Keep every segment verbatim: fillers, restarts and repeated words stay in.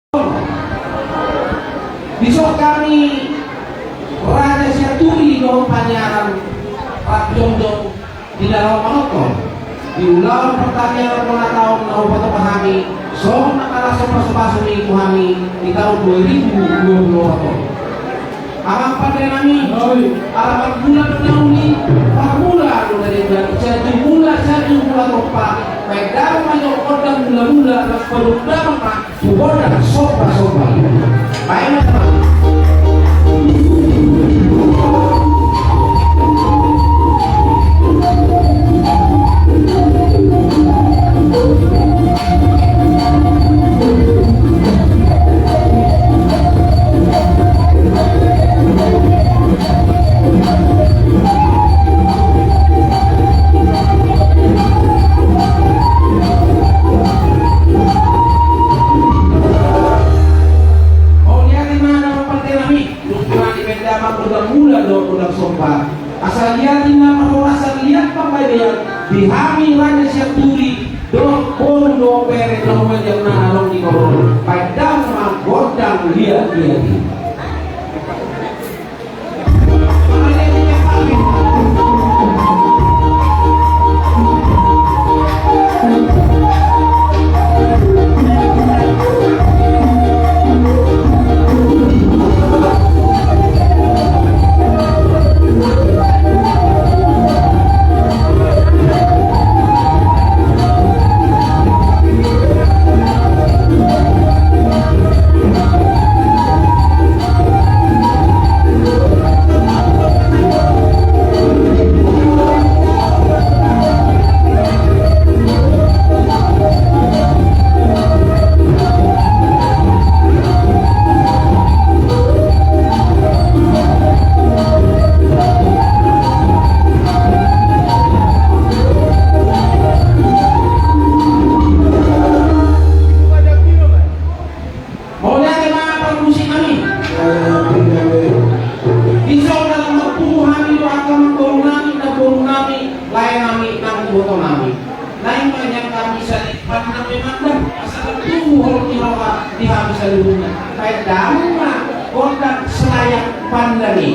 Dison hami Raja Sianturi dohot Panyaran rap jongjong di na laho manongtong di ulaon partangiangan bona taon na hupatupa hami songon na laos pasu-pasu ni tu hami di taon dua ribu dua puluh opat on. Amang pande nami, ala marmula do na uli, marmula do na denggan, sai jumula, sai jumula tompa, baen damang ma jo gondang mula-mula, laos pajumpang ma tu gondang somba-somba. Baen ma jo. Mauliate ma amang pande nami. Dung hurang dibaen damang gondang mula dohot gondang somba, asa liat ninna parhorasan, liat panggabean di hami Raja Sianturi dohot boru dohot bere na humaliang na adong di horong. Baen damang ma gondang liat-liat i. Mauliate ma parmusik nami. Dison na lam marpungu hami do angka amangboru nami, namboru nami, lae nami nang iboto nami. Naeng ma nian hami salipat nang memandang asa lam tubu holong ni roha di hami saluhutna. Baen damang ma gondang selayak pandan i.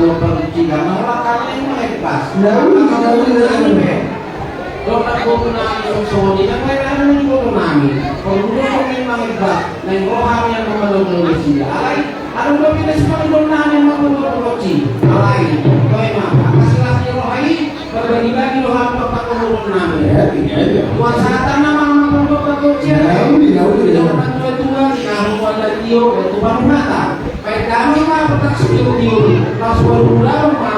Parlucikan na holan hami na mangepas. Na uli, na uli, na uli. Dok na boto nami songon i, na baen hami boto nami. Parlucikan na mangepas. Na ro hami na mangelek nasida. Alai, adong dope na sipangidoan nami na mangelek nasida. Alai, toe ma, apa silas ni roha i, parbagi-bagi do hami pamangidoan nami. Iya, iya, iya. Tuan sahatan nama mangelek nasida. Na uli, na uli, na uli. Dok na tua-tua, di kamu ada tio, itu baru mata. Baik, damang ma patak sitio-tio, pas baru damang ma